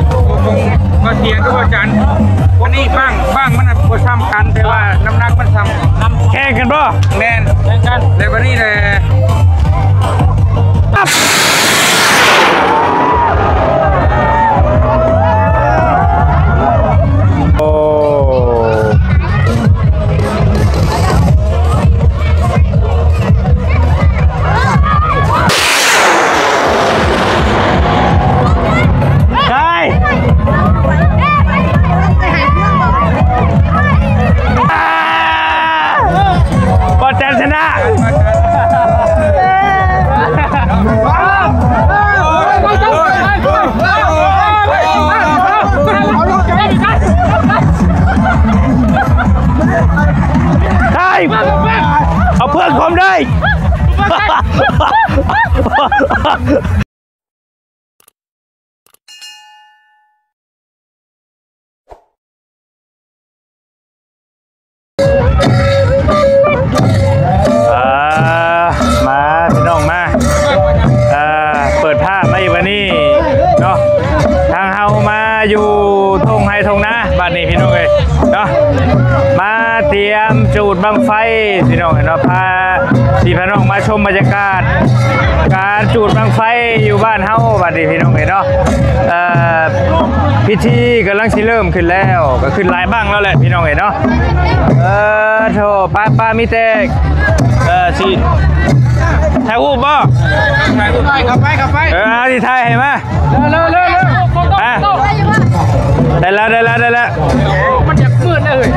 ບໍ່ເຖິງ ບໍ່ຖຽງກັບອາຈານ. ອັນນີ້ບັ້ງ ບັ້ງມັນນະບໍ່ສ່ຳກັນ ແຕ່ວ່ານ້ຳໜັກມັນສ່ຳ. ແຂ່ງກັນບໍ່? ແມ່ນ ແຂ່ງກັນ. ແລ້ວບັດນີ້ແຫຼະ ໂອ້ ໄດ້ ອາ ບໍ່ຈັນຊະນະ. ໄດ້ ເອົາເພື່ອນຄວາມໄດ້. ອ່າ ມາພີ່ນ້ອງມາ ອ່າ ເປີດພາບມາອີກບັດນີ້ເນາະ ທາງເຮົາມາຢູ່ທົ່ງໄຮ່ທົ່ງນາ ບັດນີ້ພີ່ນ້ອງເອີຍເນາະ ມາຕຽມຈູດບັ້ງໄຟ ພີ່ນ້ອງເອີຍເນາະ ພາພີ່ພານ້ອງມາຊົມບັນຍາກາດການຈູດບັ້ງໄຟຢູ່ບ້ານເຮົາ ບັດນີ້ພີ່ນ້ອງເອີຍເນາະ ເອີ ພິທີກຳລັງຊິເລີ່ມຂຶ້ນແລ້ວ ກໍຂຶ້ນຫຼາຍບັ້ງແລ້ວແຫຼະພີ່ນ້ອງເອີຍເນາະ ເອີ ໂທ້ ປ້າ ປ້າ ມີແຕ່ ເອີ ຊິຖ່າຍຮູບບໍ່? ຖ່າຍຮູບ ເຂົ້າໄປ ເຂົ້າໄປ ເອີ ຊິຖ່າຍໃຫ້ມາ ເລັວ ເລັວ ເລັວ ເລັວ ອ່ະ ໄດ້ແລ້ວ ໄດ້ແລ້ວ ໄດ້ແລ້ວ ມັນຈະມືດເລີຍ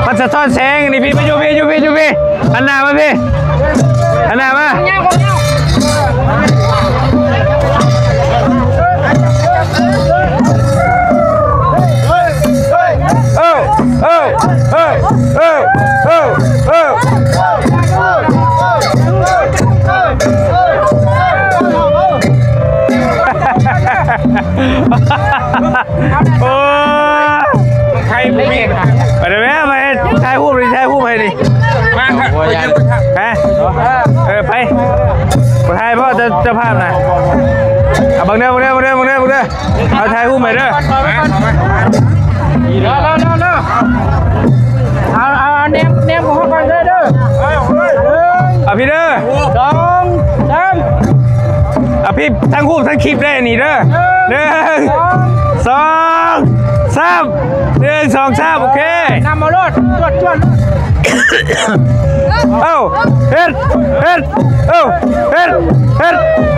ມັນສະທ້ອນແສງນີ້ ພີ່ ມາຢູ່ພີ້ ຢູ່ພີ້ ຢູ່ພີ້ ຫັນໜ້າມາພີ້ ຫັນໜ້າມາ ເອີ ເອີ ເອີ ເອີ ເອີ ເອີ ເອີ ໂອ້ຍ ໄທບໍ່ມີ ໄປເດີແມ່ ໄປຖ່າຍຮູບນີ້ ຖ່າຍຮູບໃຫ້ນີ້ ມາ ຮະ ເອີ ໄປ ບໍ່ຖ່າຍບໍ່ ເຈົ້າ ເຈົ້າພາບນະ ເອົາ ເບິ່ງເດີ ເບິ່ງເດີ ເບິ່ງເດີ ເບິ່ງເດີ ເອົາ ຖ່າຍຮູບໃຫ້ເດີ ເອົາ ເອົາ ເອົາ ແນມ ແນມຂອງເຮົາກ່ອນເດີ ເດີ ເອົາ ພີ່ເດີ ສອງ ສາມ ເອົາ ພີ່ ທັງຮູບທັງຄລິບໄດ້ອັນນີ້ເດີ ໜຶ່ງ ສອງ ສອງ ສາມ ໜຶ່ງ ສອງ ສາມ ໂອເຄ ນຳເອົາໂລດ ຈວດ ຈວດ ເອົ້າ ເຮັດ ເຮັດ ເອົ້າ ເຮັດ ເຮັດ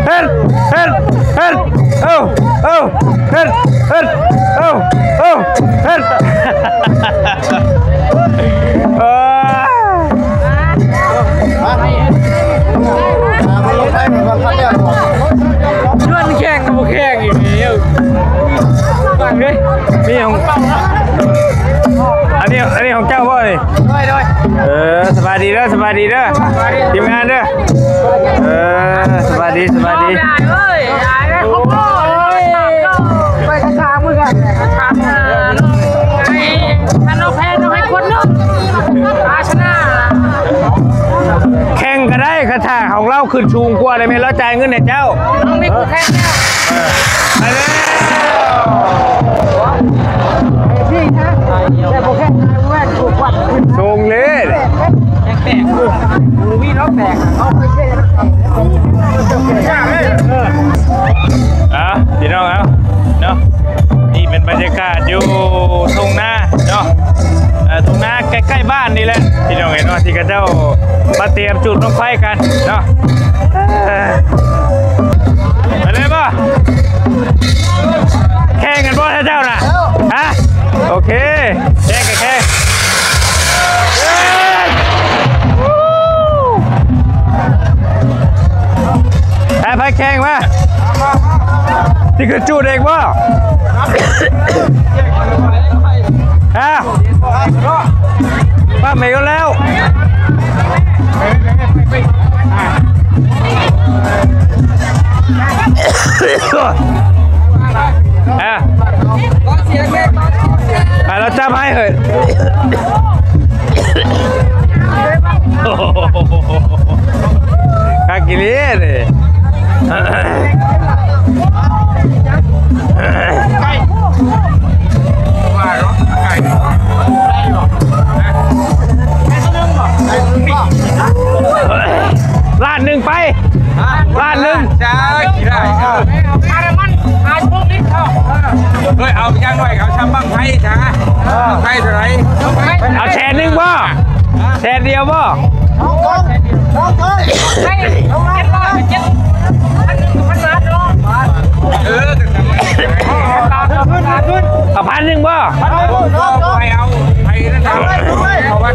ເຮັດ ເຮັດ ເຮັດ ເອົ້າ ເອົ້າ ເຮັດ ເຮັດ ເອົ້າ ເອົ້າ ເຮັດ ເອີ ຊວນແຂ່ງກໍບໍ່ແຂ່ງອີກແລ້ວ ຟັງເດ້ ມີຂອງ ອັນນີ້ ອັນນີ້ຂອງເຈົ້າບໍ່ນີ້? ໂດຍ ໂດຍ ເອີ ສະບາຍດີເດີ ສະບາຍດີເດີ ສະບາຍດີ ທີມງານເດີ ເອີ ສະບາຍດີ ສະບາຍດີ ໄປກະຊາກເມືອນ ກະຊາກເມືອນ ໃຫ້ ໃຫ້ ແຂ່ງກໍໄດ້ ຄັນຖ້າຂອງລາວຂຶ້ນສູງກວ່າ ແລ້ວແມ່ນລາວຈ່າຍເງິນໃຫ້ເຈົ້າ ຕ້ອງມີຜູ້ແຂ່ງແລ້ວ ເອີ ໄປແລ້ວ ສົ່ງເລີຍ ເອີ ອ່າ ພີ່ນ້ອງເອົາເນາະ ນີ້ເປັນບັນຍາກາດຢູ່ທົ່ງນາເນາະ ເອີ ທົ່ງນາໃກ້ໆບ້ານນີ້ແຫຼະ ພີ່ນ້ອງເອີຍເນາະ ທີ່ເຂົາເຈົ້າມາຕຽມຈູດບັ້ງໄຟກັນເນາະ ເອີ ໄປເລີຍບໍ່? ແຂ່ງກັນບໍ່ທ່ານເຈົ້ານະ? ຮະ? ໂອເຄ ແຂ່ງກັນແຂ່ງ ເອີ ໄປ ໄປແຂ່ງມາ ຊິຂຶ້ນຈູດເອງບໍ່? ຮະ? ປ້າເມກແລ້ວ ອ່ະ ອ່ະ ລາວຈັບໃຫ້ເຮີ້ຍ ຄັກອີ່ຫຼີເດ້. ໄປເຂົາຊຳບັ້ງໄຟຊະ ເອີ ໄຟເທົ່າໃດ? ເອົາແສນໜຶ່ງບໍ່? ແສນດຽວບໍ່? ສອງກອງ ສອງກອງ ເອີ ເອົາພັນໜຶ່ງບໍ່? ພັນໜຶ່ງ ສອງກອງ ໄປເອົາໄປນັ້ນນະ ເອົາໄວ້ ເອົາໄວ້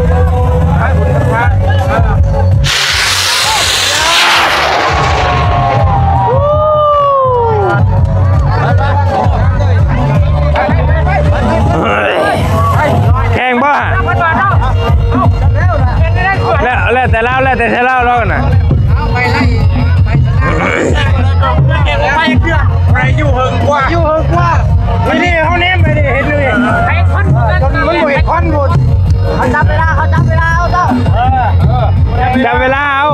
ແຂ່ງບໍ່? ແລ້ວ ແລ້ວແຕ່ລາວ ແລ້ວແຕ່ຊາວລາວເນາະ ໄປຢູ່ເຫິງກວ່າ ຢູ່ເຫິງກວ່າ ນີ້ເຮົາແນມໄປນີ້ເຫັນຢູ່ນີ້ ມັນບໍ່ເຫັນຄວັນພຸ້ນ ເຂົາຈັບເວລາ ເຂົາຈັບເວລາເອົາເຈົ້າ ເອີ ຈັບເວລາເອົາ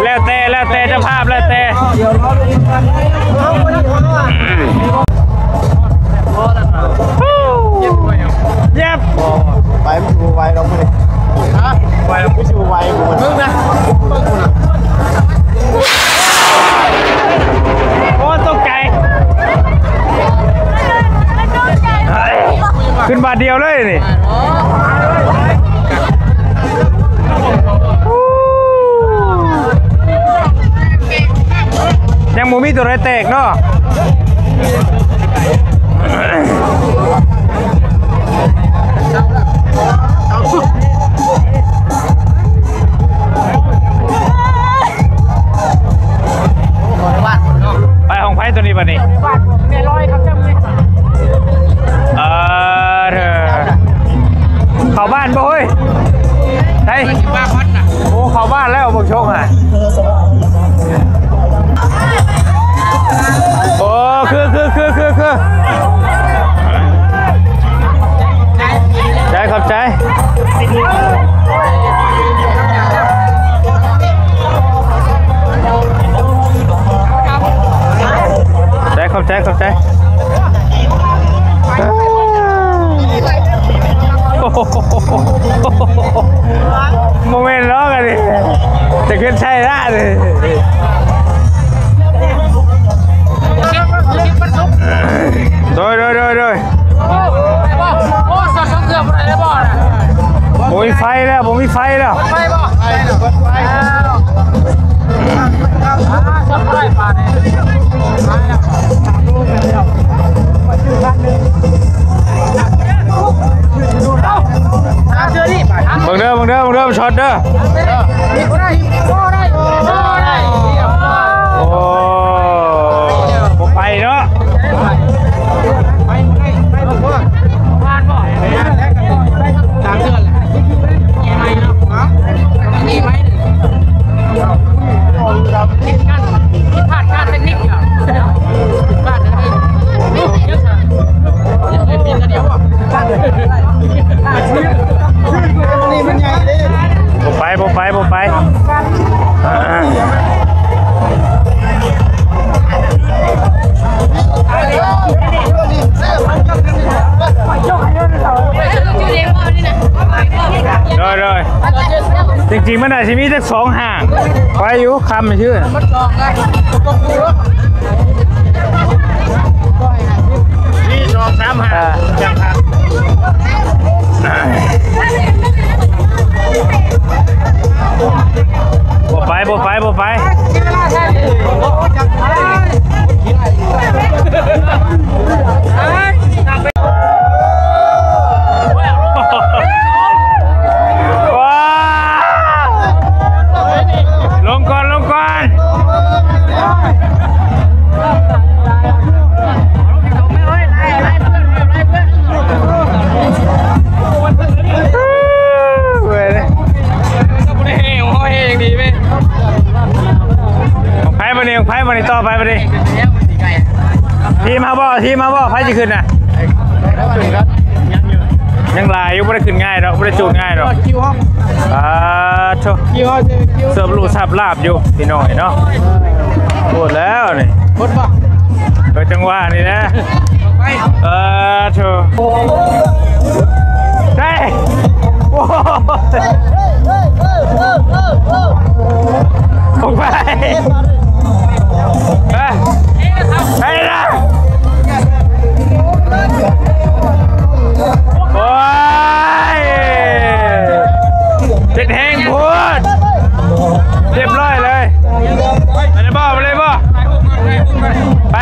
ແລ້ວແຕ່ ແລ້ວແຕ່ເຈົ້າພາບ ແລ້ວແຕ່ ເຢັບ ໄປມັນຊິບໍ່ໄວດອກມື້ນີ້ ຮະ ໄວດອກ ຄືຊິບໍ່ໄວ ເບິ່ງນະ ເບິ່ງພຸ້ນນະ ໂອ້ ຕົກໃຈ ຂຶ້ນບາດດຽວເລີຍນີ້ ຍັງບໍ່ມີຕົວໃດແຕກເນາະ ໄປຂອງໃຜຕົວນີ້ບັດນີ້ ເອີ ເຂົ້າບ້ານບໍ່ເຮີ້ຍ ໃສ ໂອ້ ເຂົ້າບ້ານແລ້ວ ເບິ່ງຊົງຫັ້ນ ໂອ້ ຄື ຄື ຄື ຄື ຄື ໃຈ ຂອບໃຈ ໃຈ ຂອບໃຈ ຂອບໃຈ. ໂອ້ໂຫ ບໍ່ແມ່ນດອກອັນນີ້ ຈະຂຶ້ນໃຊ້ລະນີ້ ໂດຍ ໂດຍ ໂດຍ ໂດຍ ໂອ້ ໂອ້ ສອດສອງເທື່ອບໍ່ໄດ້ແລ້ວບໍ່ນະ ບໍ່ມີໄຟແລ້ວ ບໍ່ມີໄຟແລ້ວ ໄຟບໍ່ ໄຟແລ້ວ ໄຟແລ້ວ ເບິ່ງເດີ ເບິ່ງເດີ ເບິ່ງເດີ ມັນຊັອດເດີ ໂອ້ ບໍ່ໄປເນາະ. ບໍ່ໄປ ບໍ່ໄປ ບໍ່ໄປ. ໂດຍ ໂດຍ ຈິງໆ ມັນອາດຊິມີຈັກສອງຫ້າງ ໄວຢູ່ ຄ່ຳຊື່ ມີສອງສາມຫ້າງ ເອີ ຈັ່ງຄັກ. ບໍ່ໄປ ບໍ່ໄປ ບໍ່ໄປ. ວ້າ ລົງກ່ອນ ລົງກ່ອນ. ຂອງໃຜບັດນີ້ ຂອງໃຜບັດນີ້ ຕໍ່ໄປບັດນີ້ ທີມເຮົາບໍ່ ທີມເຮົາບໍ່ ໃຜຊິຂຶ້ນນະ? ຍັງຫຼາຍຢູ່ ບໍ່ໄດ້ຂຶ້ນງ່າຍດອກ ບໍ່ໄດ້ຈູດງ່າຍດອກ. ອ່າ ໂທ້ ເສີບຫຼູ່ສັບລາບຢູ່ພີ່ນ້ອງເນາະ. ໂພດແລ້ວນີ້ ໂພດບໍ່? ເອີ ຈັງຫວະນີ້ແຫຼະ ເອີ ໂທ້ ໄດ້ ໂອ້ ລົງໄປ ເອີ.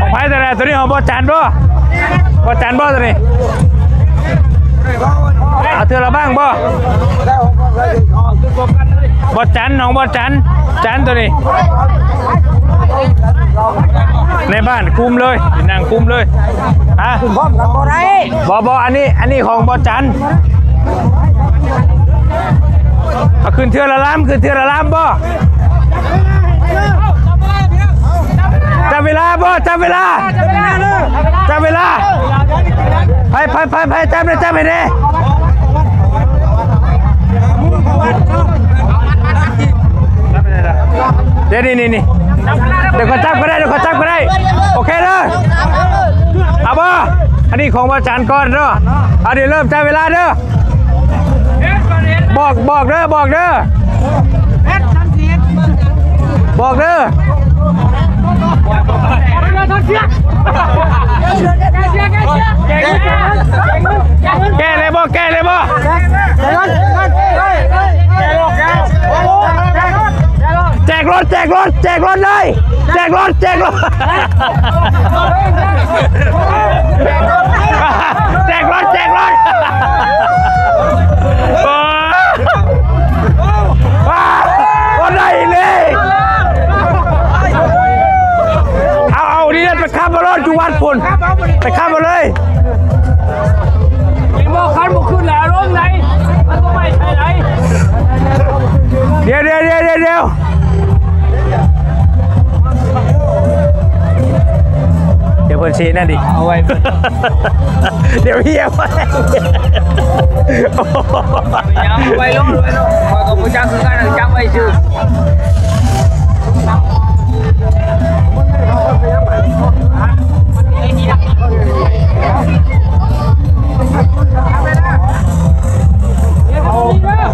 ຂອງໃຜຕົວນັ້ນ? ຕົວນີ້ຂອງບໍ່ຈັນບໍ່? ບໍ່ຈັນບໍ່ຕົວນີ້? ເອົາເທື່ອລະບັ້ງບໍ່? ບໍ່ຈັນ ຂອງບໍ່ຈັນ ຈັນຕົວນີ້ ໃນບ້ານຄຸມເລີຍ ນັ່ງຄຸມເລີຍ. ຮະ? ຄຸມພ້ອມກັນບໍ່ໄດ້. ບໍ່ ບໍ່ ອັນນີ້ ອັນນີ້ຂອງບໍ່ຈັນ. ເອົາຂຶ້ນເທື່ອລະລຳ ຂຶ້ນເທື່ອລະລຳບໍ່? ຈັບເວລາບໍ່? ຈັບເວລາ ຈັບເວລາ ໃຜ ໃຜ ໃຜ ໃຜ ຈັບແດ່ ຈັບໃຫ້ແດ່. ເດ ນີ້ ນີ້ ນີ້ ດຽວຂ້ອຍຈັບກໍໄດ້ ດຽວຂ້ອຍຈັບກໍໄດ້. ໂອເຄເດີ ເອົາບໍ່? ອັນນີ້ຂອງວ່າຈັນກ່ອນເດີ. ເອົາ ດຽວເລີ່ມ ຈັບເວລາເດີ. ບອກ ບອກເດີ ບອກເດີ ບອກເດີ. ແກ້ເລີຍບໍ່? ແກ້ເລີຍບໍ່? ແຈກລົດ ແຈກລົດ ແຈກລົດເລີຍ ແຈກລົດ ແຈກລົດ ແຈກລົດ ແຈກລົດ. ໂອ້ ໂອ້ ໄດ້ອີກເລີຍ. ເອົາ ເອົາ ນີ້ແຫຼະ ໄປຂັບເອົາລົດຢູ່ວັດພຸ້ນ ໄປຂັບເອົາເລີຍ. ບໍ່ ຄັນບໍ່ຂຶ້ນແລ້ວ ອາລົມໃດ ມັນບໍ່ໄປໃສໃດ. ດຽວ ເພິ່ນຊິນັ້ນອີກ ເອົາໄວ້ ດຽວເຫຍໄປ ເອົາໄວ້ໂລດ ຂ້ອຍກໍບໍ່ຈັກຄືກັນ ຈັບໄວ້ຊື່. ເອົາເລີຍ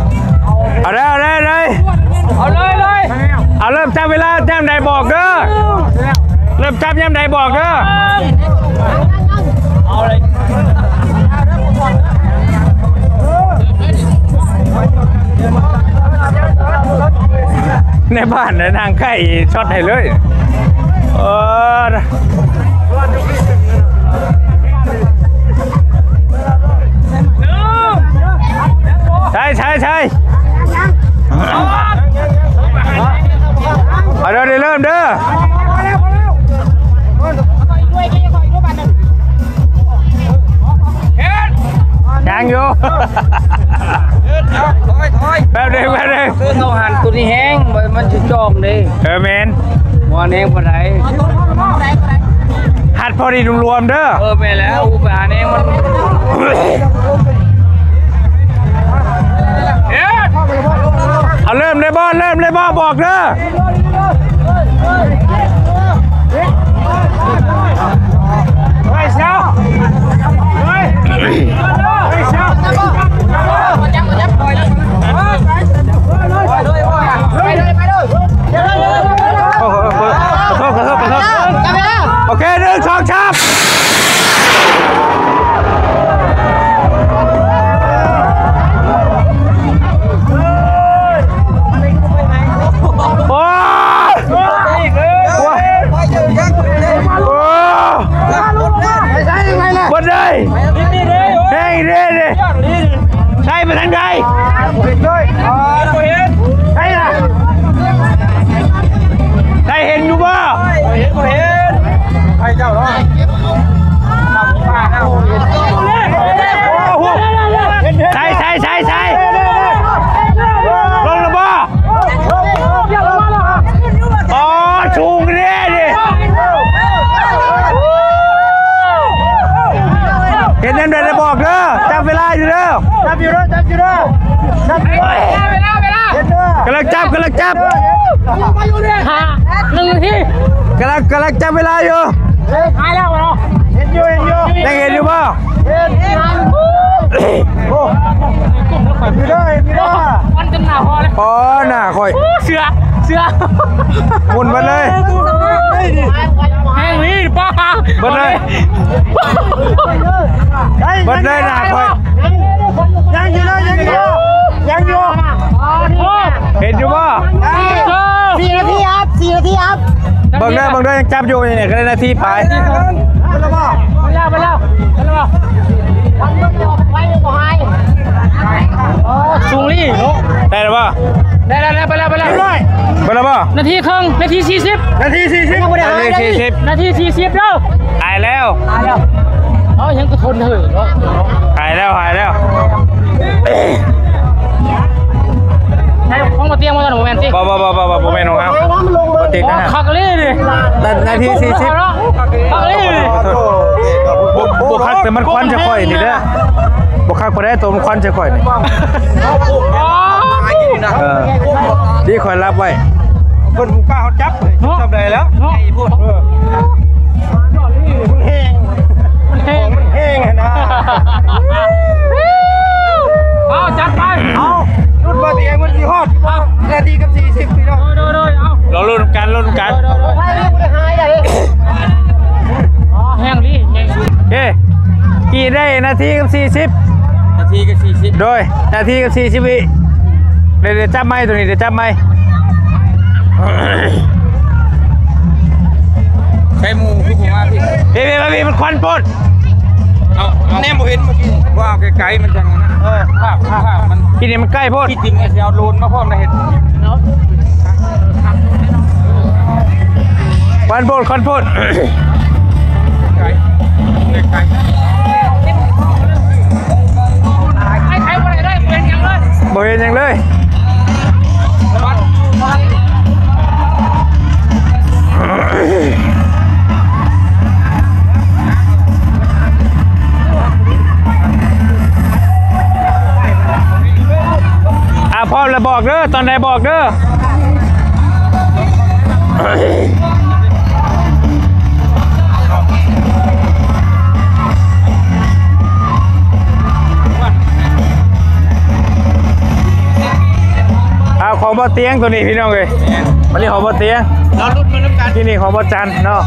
ເອົາເລີຍ ເອົາເລີຍ ເອົາເລີຍ ເອົາເລີຍ ເອົາເລີຍ ເອົາເລີຍ ເອົາເລີຍ ຈັບເວລາຍາມໃດບອກເດີ ເລີ່ມຈັບຍາມໃດບອກເດີ. ໃນບ້ານນາງໄກ່ຊັອດໃຫ້ເລີຍ ເອີ. ໃຊ່ ໃຊ່ ໃຊ່ ເອົາເດີ ໄດ້ເລີ່ມເດີ ຍັງຢູ່ ແປັບໜຶ່ງ ແປັບໜຶ່ງ ຄືເຮົາຫັນໂຕນີ້ແຮງ ມັນ ມັນຊິຈ່ອງເດ້ ເອີ ແມ່ນ ບໍ່ແນງປານໃດ ຫັດພໍດີລວມໆເດີ ເອີ ແມ່ນແລ້ວ ອຸປາແນງມັນ ເອົາ ເລີ່ມໄດ້ບໍ່ ເລີ່ມໄດ້ບໍ່ ບອກເດີ. ໂອເຄ ໜຶ່ງ ສອງ ສາມ ໂອ້ຍ ໂອ້ຍ ໂອ້ຍ ເບິດເລີຍ ແຮງເດ້ ໃສ່ໄປທາງໃດ ໃສ່ລະ ໃສ່ເຫັນຢູ່ບໍ່ ເຫັນ ບໍ່ເຫັນ ໃຜເຈົ້າເນາະ ໃສ່ ໃສ່ ໃສ່ ໃສ່ ລົງແລ້ວບໍ່? ອໍ ສູງເດ້ນີ້ ເຮັດແນວໃດລະບອກເດີ ຈັບເວລາຢູ່ເດີ ຈັບຢູ່ເດີ ຈັບຢູ່ເດີ ຈັບຢູ່ເດີ ເວລາ ເວລາ ເຮັດເດີ ກຳລັງຈັບ ກຳລັງຈັບ ຫ້າ ໜຶ່ງນາທີ ກຳລັງ ກຳລັງຈັບເວລາຢູ່ ເຮັດແລ້ວເນາະ ເຫັນຢູ່ ເຫັນຢູ່ ຍັງເຫັນຢູ່ບໍ່? ເຫັນ ໂອ້ ຢູ່ເດີ ຢູ່ເດີ ຄວັນເຕັມໜ້າພໍເລີຍ ອໍ ໜ້າຂ້ອຍ ໂອ້ ເສືອ ເສືອ ໝຸນເບິດເລີຍ ແຮງນີ້ປ້າ ເບິດເລີຍ ເບິດເລີຍ ໜ້າຂ້ອຍ ຍັງຢູ່ເດີ ຍັງຢູ່ເດີ ຍັງຢູ່ ເຫັນຢູ່ບໍ່? ສີ່ນາທີຄັບ ສີ່ນາທີຄັບ ເບິ່ງເດີ ເບິ່ງເດີ ຍັງຈັບຢູ່ນີ້ ກໍໄດ້ນາທີປາຍ ໄປແລ້ວ ໄປແລ້ວ ໄປແລ້ວ ສູງລີ້ເນາະ ໄດ້ແລ້ວບໍ່? ໄດ້ແລ້ວ ໄດ້ແລ້ວ ໄປແລ້ວ ໄປແລ້ວ ໄປແລ້ວບໍ່? ນາທີເຄິ່ງ ນາທີສີ່ສິບ ນາທີສີ່ສິບ ນາທີສີ່ສິບ ນາທີສີ່ສິບເດີ ຕາຍແລ້ວ ຕາຍແລ້ວ ເອົາຫຍັງກະທົນເຮີເນາະ ຕາຍແລ້ວ ຕາຍແລ້ວ ໃຊ້ຂອງມາຕຽງບໍ່? ບໍ່ແມ່ນຕິ ບໍ່ ບໍ່ ບໍ່ ບໍ່ແມ່ນຂອງເຮົາ ບໍ່ຕິດນະ ຄັກອີ່ຫຼີນີ້ ນາທີສີ່ສິບ ຄັກອີ່ຫຼີນີ້ ບໍ່ ບໍ່ຄັກ ແຕ່ມັນຄວັນໃສ່ຂ້ອຍນີ້ເດີ ບໍ່ຄັກປານໃດ ໂຕມັນຄວັນໃສ່ຂ້ອຍນີ້ ເອີ ທີ່ຂ້ອຍລັບໄວ້ ເພິ່ນບໍ່ກ້າເອົາຈັບ ຈັບໄດ້ແລ້ວ ໃຫຍ່ໂພດ ເອີ ມັນແຮງ ມັນແຮງ ຂອງມັນແຮງຫັ້ນນະ ເອົາ ຈັດໄປ ເອົາ ລຸ້ນວ່າຕຽງມັນຊິຮອດ ນາທີກັບສີ່ສິບ ພີ່ນ້ອງ ໂດຍ ໂດຍ ໂດຍ ເອົາ ລໍລຸ້ນກັນ ລຸ້ນກັນ ໂດຍ ໂດຍ ໂດຍ ອໍ ແຮງດີ ເອີ ກີ້ໄດ້ນາທີກັບສີ່ສິບ ນາທີກັບສີ່ສິບ ໂດຍ ນາທີກັບສີ່ສິບວິ ດຽວ ດຽວຈັບໃໝ່ ໂຕນີ້ ດຽວຈັບໃໝ່ ໃຊ້ໝູ່ຄືບໍ່ມາພີ້ ເອີ ເອີ ມັນຄວັນໂພດ ເອົາ ເອົາ ແນມບໍ່ເຫັນເມື່ອກີ້ ວ່າເອົາໄກໆ ມັນຈັ່ງນັ້ນ ເອີ ພາບ ພາບມັນ ທີ່ນີ້ມັນໃກ້ໂພດ ທີ່ຈິງຊິເອົາໂດຣນມາພ້ອມໄດ້ເຫັນ ຄວັນໂພດ ຄວັນໂພດ ບໍ່ເຫັນຫຍັງເລີຍ. ອ່ະ ພ້ອມແລ້ວບອກເດີ ຕອນໃດບອກເດີ. ອ່າ ຂອງບໍ່ຕຽງໂຕນີ້ພີ່ນ້ອງເອີຍ. ແມ່ນ ອັນນີ້ຂອງບໍ່ຕຽງ ເຮົາລຸ້ນມານຳກັນ. ທີ່ນີ້ຂອງບໍ່ຈັນເນາະ. ໂ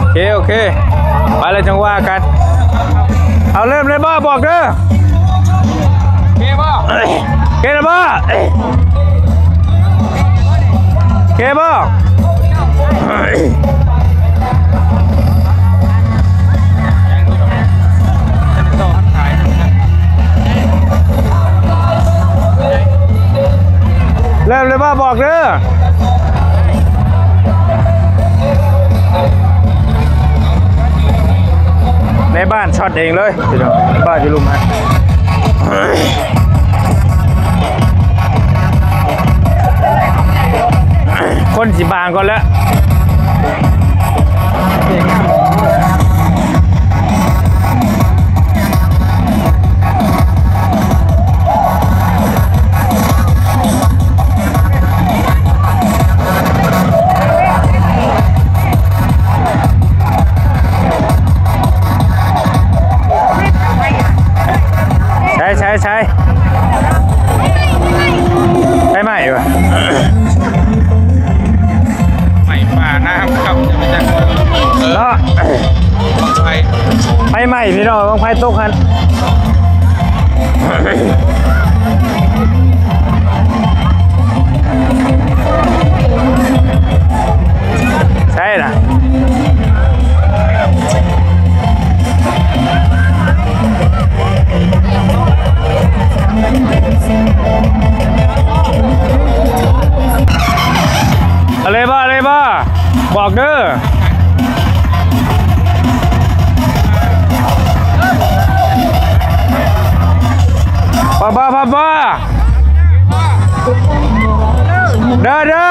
ອເຄ ໂອເຄ ໄປແລ້ວຈັ່ງວ່າກັນ. ເອົາ ເລີ່ມເລີຍບໍ່ ບອກເດີ. ໂອເຄບໍ່? ໂອເຄແລ້ວບໍ່? ໂອເຄບໍ່? ເລີ່ມເລີຍບໍ່? ບອກເດີ. ໃນບ້ານຊັອດເອງເລີຍພີ່ນ້ອງ ບ້ານຢູ່ລຸ່ມຫັ້ນ. ຄົນຊິບາງກ່ອນແລ້ວ. ໃສ່ ໃສ່ ໃສ່ ໄຟໄໝ້ວະ ໄໝ້ປ່ານາເຂົ້າ ເນາະ ໄຟ ໄຟໄໝ້ພີ່ນ້ອງ ບັ້ງໄຟຕົກຫັ້ນ. ໃຊ່ລະ ເອົາເລີຍບໍ່ ເອົາເລີຍບໍ່? ບອກເດີ ພອບບໍ່ ພອບບໍ່ ເດີ ເດີ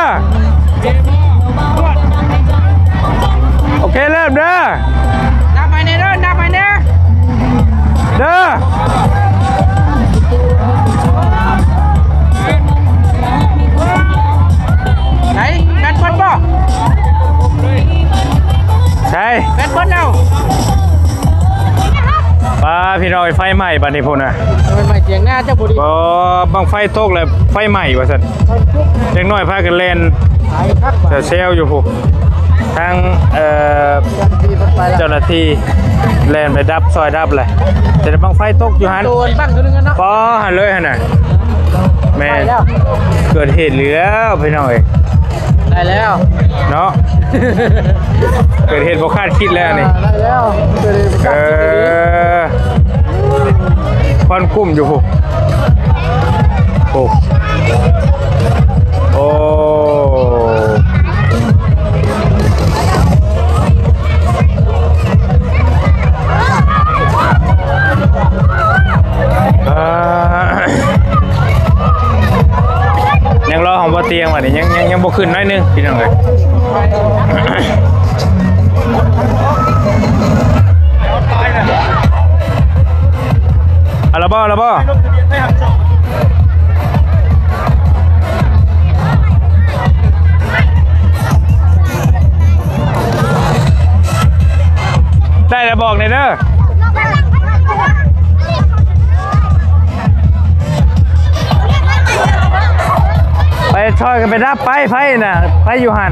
ໂອເຄ ເລີ່ມເດີ ນັບໃໝ່ແດ່ເດີ ນັບໃໝ່ແດ່ ເດີ ໃສ ແບດເບິດບໍ່? ໃສ ແບດເບິດແລ້ວ ປ້າ ພີ່ນ້ອງ ໄຟໄໝ້ບັດນີ້ພຸ້ນນະ ໄຟໄໝ້ຕຽງນາເຈົ້າບໍ່ດີ ບໍ່ ບັ້ງໄຟຕົກແລ້ວໄຟໄໝ້ວ່າຊັ້ນ ເດັກນ້ອຍພາກັນແລ່ນ ແຊວໆຢູ່ພຸ້ນ ທາງ ເອີ ເຈົ້າໜ້າທີ່ແລ່ນໄປດັບ ຊ່ອຍດັບແຫຼະ ແຕ່ບັ້ງໄຟຕົກຢູ່ຫັ້ນ ໂດນບັ້ງໂຕໜຶ່ງເນາະ ປໍ ຫັ້ນເລີຍຫັ້ນນະ ແມ່ນ ເກີດເຫດແລ້ວພີ່ນ້ອງເອີຍ ໄດ້ແລ້ວເນາະ ເກີດເຫດບໍ່ຄາດຄິດແລ້ວນີ້ ໄດ້ແລ້ວ ເກີດເຫດບໍ່ຄາດຄິດ ເອີ ຄວັນກຸ້ມຢູ່ພຸ້ນ ໂອ້ ໂອ້ ອ່າ ຍັງລໍຂອງບໍ່ຕຽງວ່ານີ້ ຍັງ ຍັງ ຍັງບໍ່ຂຶ້ນໜ້ອຍໜຶ່ງ ພີ່ນ້ອງເອີຍ. ເອົາລະບໍ່ ເອົາລະບໍ່? ໄດ້ລະບອກແດ່ເດີ. ໄປຊ່ອຍກັນໄປດັບໄຟ ໄຟນະ ໄຟຢູ່ຫັ້ນ.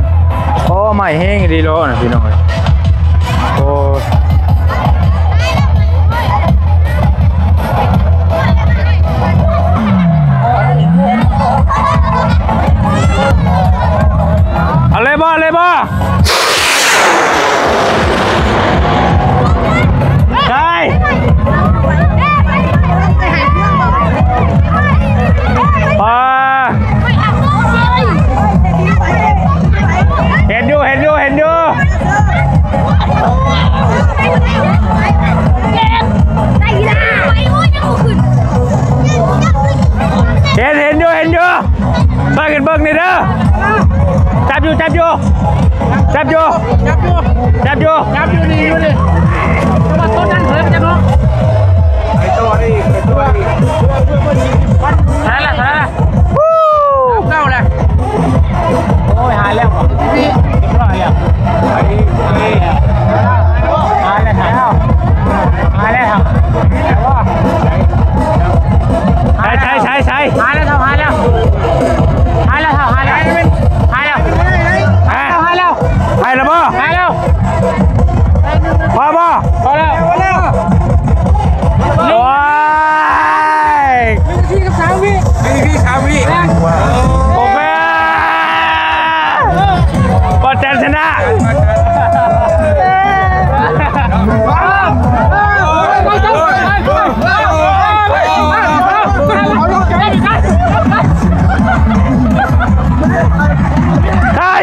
ໂອ້ ໄໝ້ແຮງອີ່ຫຼີເນາະພີ່ນ້ອງເອີຍ. ໂອ້ ເອົາເລີຍບໍ່ ເອົາເລີຍບໍ່? ໄດ້ ປາ ເຫັນຢູ່ ເຫັນຢູ່ ເຫັນຢູ່ ເຫັນ ເຫັນຢູ່ ເຫັນຢູ່. ເບິ່ງ ເຫັນເບິ່ງນີ້ເດີ. ຈັບຢູ່ ຈັບຢູ່ ຈັບຢູ່ ຈັບຢູ່ ຈັບຢູ່ ຈັບຢູ່ ນີ້ ຢູ່ນີ້. ແຕ່ວ່າຕົ້ນນັ້ນເພິ່ນຈະເນາະ ໄປຕໍ່ນີ້ ໄປຕໍ່ນີ້. ເທົ່າໃດລະ ເທົ່າໃດລະ? ໜຶ່ງນາທີກັບສາມວິ ໜຶ່ງນາທີສາມວິ ໂອເຄ ບໍ່ແຕນຊະນະ ໄດ້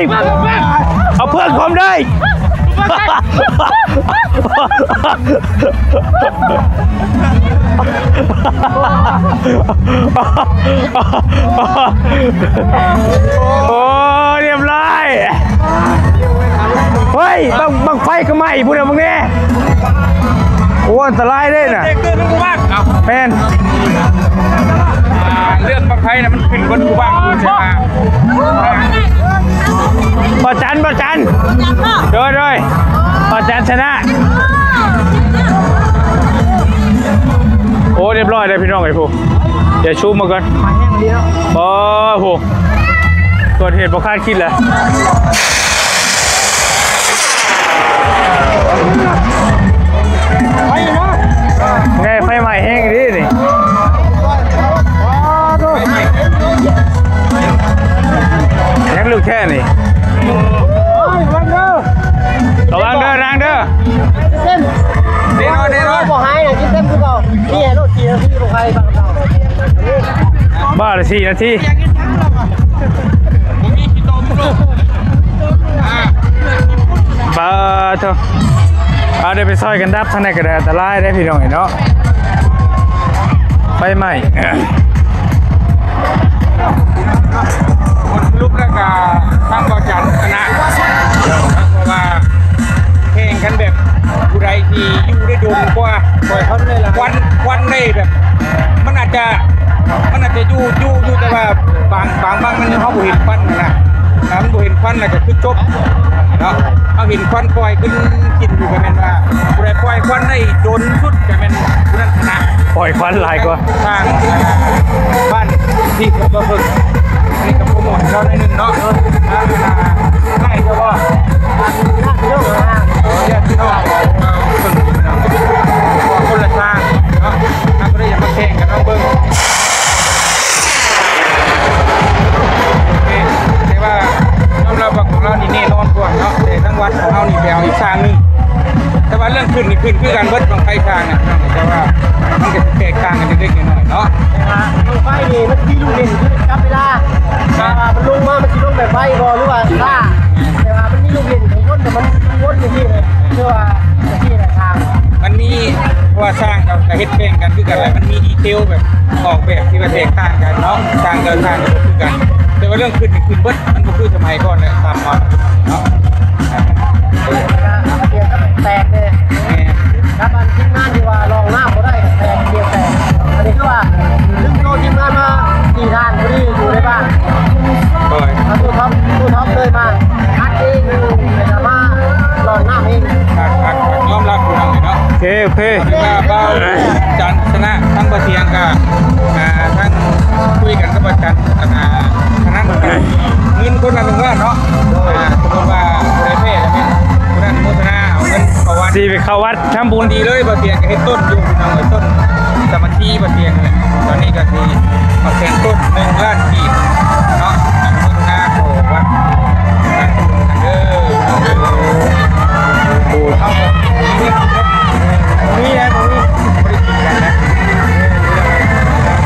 ເອົາເພື່ອນຄອມໄດ້ ໂອ້ ຮຽບຮ້ອຍ ເຮີ້ຍ ບັ້ງ ບັ້ງໄຟກໍໄໝ້ພຸ້ນນະ ເບິ່ງແດ່. ໂອ້ ອັນຕະລາຍເດ້ນະ ແມ່ນ ອ່າ ເລື່ອງບັ້ງໄຟນະ ມັນຂຶ້ນເບິດຜູ້ບັ້ງຢູ່ ບໍ່ຈັນ ບໍ່ຈັນ ໂດຍ ໂດຍ ບໍ່ຈັນຊະນະ ໂອ້ ຮຽບຮ້ອຍແລ້ວພີ່ນ້ອງເອີຍ ຜູ້ ດຽວຊູມມາກ່ອນ ໂອ້ໂຫ ເກີດເຫດບໍ່ຄາດຄິດແຫຼະ ໄຟໄໝ້ແຮງອີ່ຫຼີນີ້ ຍັງລຸກແທ້ນີ້ ລະວັງເດີ ລະວັງເດີ ນາງເດີ ເຕັມ ແນ່ນອນ ແນ່ນອນ ບໍ່ຫາຍ ກິນເຕັມຄືເກົ່າ ນີ້ໂລດ ສີ່ນາທີ ບໍ່ໃຄ ບ້າລະ ສີ່ນາທີ ບໍ່ມີຂີ້ຕົມລູກ ອ່າ ປາໂທ ເອົາ ດຽວໄປຊ່ອຍກັນດັບ ທາງໃດກໍໄດ້ ອັນຕະລາຍເດ້ພີ່ນ້ອງເອີຍເນາະ ໄຟໄໝ້ ຄົນລຸກແລ້ວກໍທາງບໍ່ຈັນຊະນະ ເພາະວ່າແຂ່ງກັນແບບ ຜູ້ໃດທີ່ຢູ່ໄດ້ດົນກວ່າ ປ່ອຍຄວັນໄດ້ຫຼາຍ ຄວັນ ຄວັນໄດ້ແບບ ມັນອາດຈະ ມັນອາດຈະຢູ່ ຢູ່ ຢູ່ ແຕ່ວ່າບາງ ບາງ ບາງມັນເຮົາບໍ່ເຫັນຄວັນຫັ້ນນະ ຖ້າມັນບໍ່ເຫັນຄວັນແລ້ວກໍຄືຈົບເນາະ ເຮົາເຫັນຄວັນປ່ອຍຂຶ້ນ ຂຶ້ນຢູ່ ກໍແມ່ນວ່າຜູ້ໃດປ່ອຍຄວັນໄດ້ດົນສຸດ ກໍແມ່ນຜູ້ນັ້ນຊະນະ ປ່ອຍຄວັນຫຼາຍກວ່າ ທາງ ອ່າ ບ້ານທີ່ເພິ່ນບໍ່ເພິ່ງ ນີ້ກໍໂປຣໂມດເຂົາໜ້ອຍໜຶ່ງເນາະ ທາງ ອ່າ ໃກ້ເຈົ້າບໍ່ ເອີ ຍາດພີ່ນ້ອງ ເພິ່ງ ຄົນລະທາງເນາະ ເຮົາກໍເລີຍຢາກມາແຂ່ງກັນລອງເບິ່ງ ໂອເຄ ແຕ່ວ່າຍອມຮັບວ່າຂອງລາວນີ້ແນ່ນອນກວ່າເນາະ ແຕ່ທາງວັດຂອງເຮົານີ້ໄປເອົາອີກຊ່າງໜຶ່ງ ແຕ່ວ່າເລື່ອງຂຶ້ນນີ້ຂຶ້ນຄືກັນເບິດ ບັ້ງໄຟຊ່າງນະ ແຕ່ວ່າມັນກໍຊິແຕກຕ່າງກັນເລັກໆນ້ອຍໆເນາະ ແຕ່ວ່າບັ້ງໄຟນີ້ມັນຊິມີລູກຫຼິ້ນຄືກັບເວລາ ແຕ່ວ່າມັນລົງມາມັນຊິລົງແບບໄວບໍ່ ຫຼືວ່າຊ້າ ແຕ່ວ່າມັນມີລູກຫຼິ້ນຂອງຄົນ ແຕ່ມັນ ມັນວົນຈັ່ງຊີ້ ຄືວ່າຈັ່ງຊີ້ແຫຼະ ຊ່າງ ມັນມີ ເພາະວ່າຊ່າງເຂົາກໍເຮັດແຂ່ງກັນຄືກັນແຫຼະ ມັນມີດີເທວແບບອອກແບບທີ່ວ່າແຕກຕ່າງກັນເນາະ ຊ່າງແຕ່ລະຊ່າງກໍບໍ່ຄືກັນ ແຕ່ວ່າເລື່ອງຂຶ້ນນີ້ຂຶ້ນເບິດ ມັນບໍ່ຄືສະໄໝກ່ອນແຫຼະ ຕາມມາເນາະ ແຕກແນ່ ແມ່ນ ກັບອັນທີມງານທີ່ວ່າລອງນ້ຳບໍ່ໄດ້ແຕກ ກຽວແຕກ ອັນນີ້ຄືວ່າດຶງໂຕທີມງານມາສີ່ທ່ານ ພໍດີຢູ່ໃນບ້ານ ໂດຍ ເອົາຕູ້ທັອບ ຕູ້ທັອບເລີຍມາອັດເອງ ແລ້ວກໍມາລອງນ້ຳເອງ ຄັກໆ ຍອມຮັບຢູ່ເນາະ ໂອເຄ ໂອເຄ ຖືວ່າບ່າວຈັນຊະນະ ທັງບ່າວຕຽງກໍ ອ່າ ທັງຄຸຍກັນກັບບ່າວຈັນ ອ່າ ອັນນັ້ນ ເງິນຄົນລະໜຶ່ງລ້ານເນາະ ອ່າ ສົມມຸດວ່າຜູ້ໃດແພ້ລະແມ່ນຜູ້ນັ້ນໂມທະນາເອົາເງິນເຂົ້າວັດ ຊິໄປເຂົ້າວັດທຳບຸນ ພໍດີເລີຍ ບ່າວຕຽງກໍເຮັດຕົ້ນຢູ່ ເອົາຕົ້ນສາມັກຄີບ່າວຕຽງ ຕອນນີ້ກໍຊິມາແຂ່ງຕົ້ນໜຶ່ງລ້ານກີບເນາະ ໂມທະນາເຂົ້າວັດ ເດີ ໂອ້ຍ ເຮົາກໍ ບໍ່ມີແລ້ວ ບໍ່ມີ ບໍ່ໄດ້ກິນກັນແລ້ວ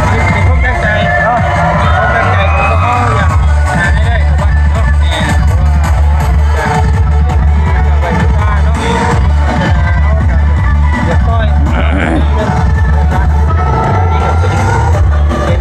ເປັນຄວາມຕັ້ງໃຈເນາະ ຄວາມຕັ້ງໃຈຂອງພວກເຮົາ ຢາກຫາລາຍໄດ້ເຂົ້າບ້ານເນາະ ແມ່ນ ເພາະວ່າ ເປັນທີ່ເຈົ້າໄວ້ບູຊາເນາະ ເຮົາກໍຢາກຊ່ອຍ ເປັນ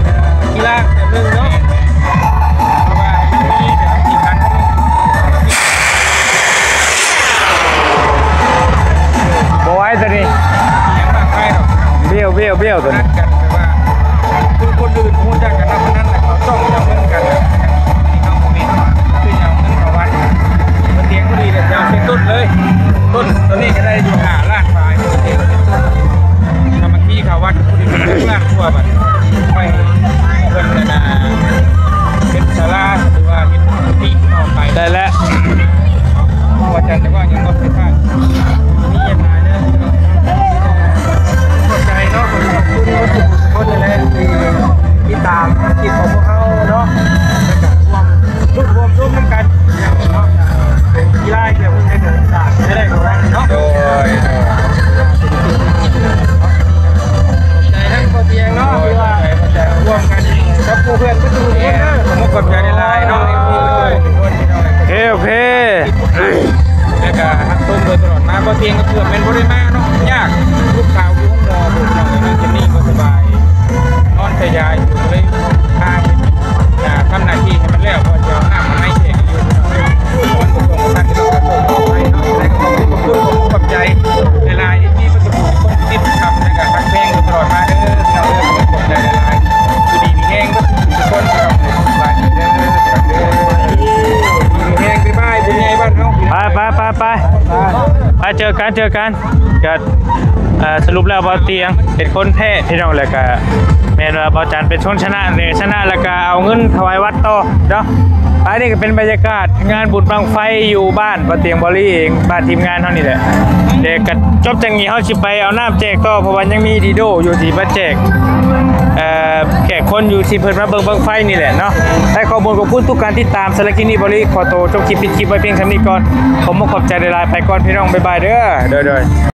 ເຈີກັນ ເຈີກັນ. ກໍ ເອີ ສະຫຼຸບແລ້ວ ບ່າວຕຽງເປັນຄົນແພ້ພີ່ນ້ອງ ແລ້ວກໍແມ່ນວ່າບ່າວຈັນເປັນຄົນຊະນະ ແລະ ຊະນະແລ້ວກໍເອົາເງິນຖວາຍວັດຕໍ່ເນາະ. ອັນນີ້ກໍເປັນບັນຍາກາດງານບຸນບັ້ງໄຟຢູ່ບ້ານບ່າວຕຽງ ບ່າວລີເອງ ບ້ານທີມງານເຮົານີ້ແຫຼະ. ແລ້ວກໍຈົບຈາກນີ້ເຮົາຊິໄປເອົານ້ຳແຈກຕໍ່ ເພາະວ່າຍັງມີດີໂດຢູ່ທີ່ມາແຈກ ເອີ ແຂກຄົນຢູ່ທີ່ເພິ່ນມາເບິ່ງບັ້ງໄຟນີ້ແຫຼະເນາະ. ໃຫ້ຂໍຂອບຄຸນທຸກການຕິດຕາມ. ສຳລັບຄລິບນີ້ ບ່າວລີຂໍໂຕຈົບຄລິບ ປິດຄລິບໄວ້ພຽງສ່ຳນີ້ກ່ອນ. ຂໍຂອບໃຈຫຼາຍໆ ໄປກ່ອນພີ່ນ້ອງ ບາຍບາຍເດີ້. ໂດຍໆ.